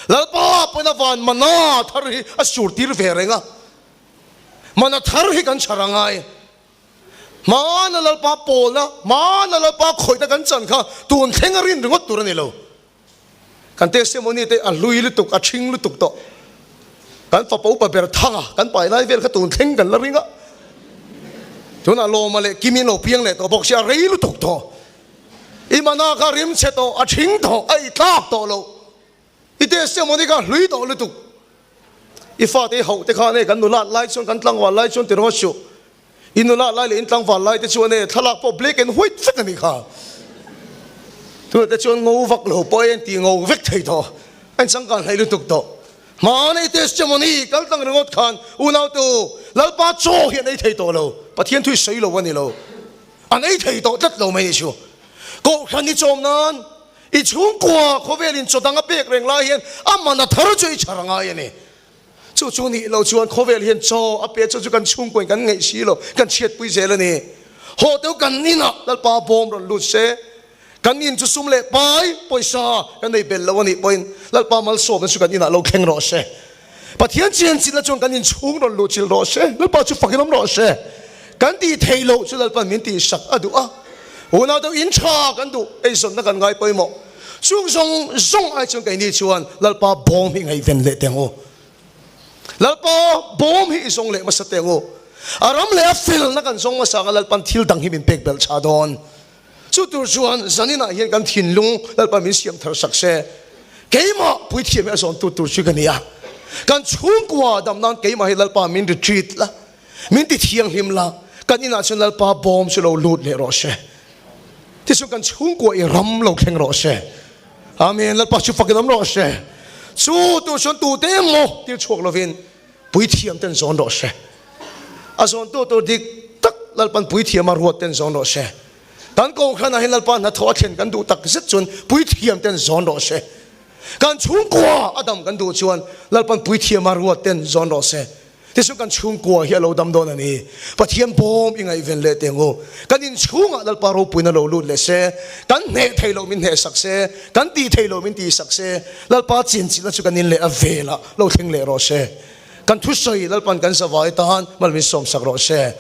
Lalpa pawhin a van mana thar hi a sur tir ve reng a. Mana thar hi kan chhar a ngai. Hmana Lalpa pawlna, hmana Lalpa khawihna kan chan kha tun thleng a rin ringawt tur a ni lo. Kan testimony te a hlui lutuk, a ṭhing lutuk tawh. Kan fapa upa ber thang a, kan pai lai vel kha tun thleng kan la ring a. Tunah Lawma leh Kimi an lo piang leh tawh bawk sia, a rei lutuk tawh. I mana kha rim chhe tawh, a ṭhing tawh, a itlak tawh lo. I testimony kha a hlui tawh lutuk. I fate i hauh te khan e kan nulat lai chuan, kan tlangval lai chuan ti rawh suh. I nula lai leh in tlangval lai te chuan e thlalak pawh black and white vek a nih kha. Tunah te chuan ngo vak lo pawh e an ti ngo vek thei tawh. A inchangkan hlei lutuk tawh. Hmanei testimony kal tlang ringawt khan unautu Lalpa chaw hi an ei thei tawh lo. Pathian thu i sawi lo a ni lo. An ei thei tawh tlat lo mai nih chu. Kohhran i chawm nan. I chhungkua khawvelin chaw dang a pek reng lai hian a man a thar chu i chhar a ngai a ni. Chu chu nih loh chuan khawvel hian chaw a pe chu chu kan chhungkuain kan ngaih si lo, kan chhiatpui zel a ni. Haw teu kan inah Lalpa bawm rawn lut se, kan in chu sum leh pai pawisa kan nei bel lo a nih pawhin Lalpa malsawmna chu kan inah lo thleng rawh se. Pathian chian chilhna chuan kan inchhung rawn luh chilh rawh se, Lalpa chu fakin awm rawh se. Kan tih theih loh chu Lalpa'n min tihsak a duh a, unau deuh in tha kan duh, eizawnna kan ngai pawimawh. Chung zawng zawng ai chuan keini chuan Lalpa bawm hi ngaihven leh teng u. Lalpa bawm hi i zawng leh hmasa teng u. A ram leh a felna kan zawng hmasa anga Lalpa'n thil dang hi min pek belh chha dawn. Chu tur chuan zaninah hian kan thinlung Lalpa min siam thar sak se. Keimah puithiam hi a zawntu tur chu ka ni a. Kan chhungkua dam nan keimah hi Lalpa min retreat la, min ti thianghlim la, kan inah chuan Lalpa bawm chu lo lut leh rawh se. Tichuan kan chhungkua i ram lo thleng rawh se. Amen. Lalpa chu fakin awm rawh se. Chu tur chuan tute emaw tir chhuak lovin Puithiam ten zawn rawh se. A zawntu tur dik tak Lalpan puithiam a ruat ten zawn rawh se. Kan kohhranah hian Lalpa hnathawh a thlen kan duh tak zet chuan puithiam ten zawn rawh se. Kan chhungkua a dam kan duh chuan Lalpan puithiam a ruat ten zawn rawh se. Tichuan kan chhungkua hi a lo dam dawn a ni. Pathian bawm i ngaihven leh teng u. Kan inchhungah Lalpa ropuina lo lut leh se. Kan hneh thei loh min hnehsak se. Kan tih thei loh min tihsak se. Lalpa chinchilhna chu kan in leh a velah lo thleng leh rawh se. Kan thusawi Lalpan kan zavai tan mal min sawmsak rawh se.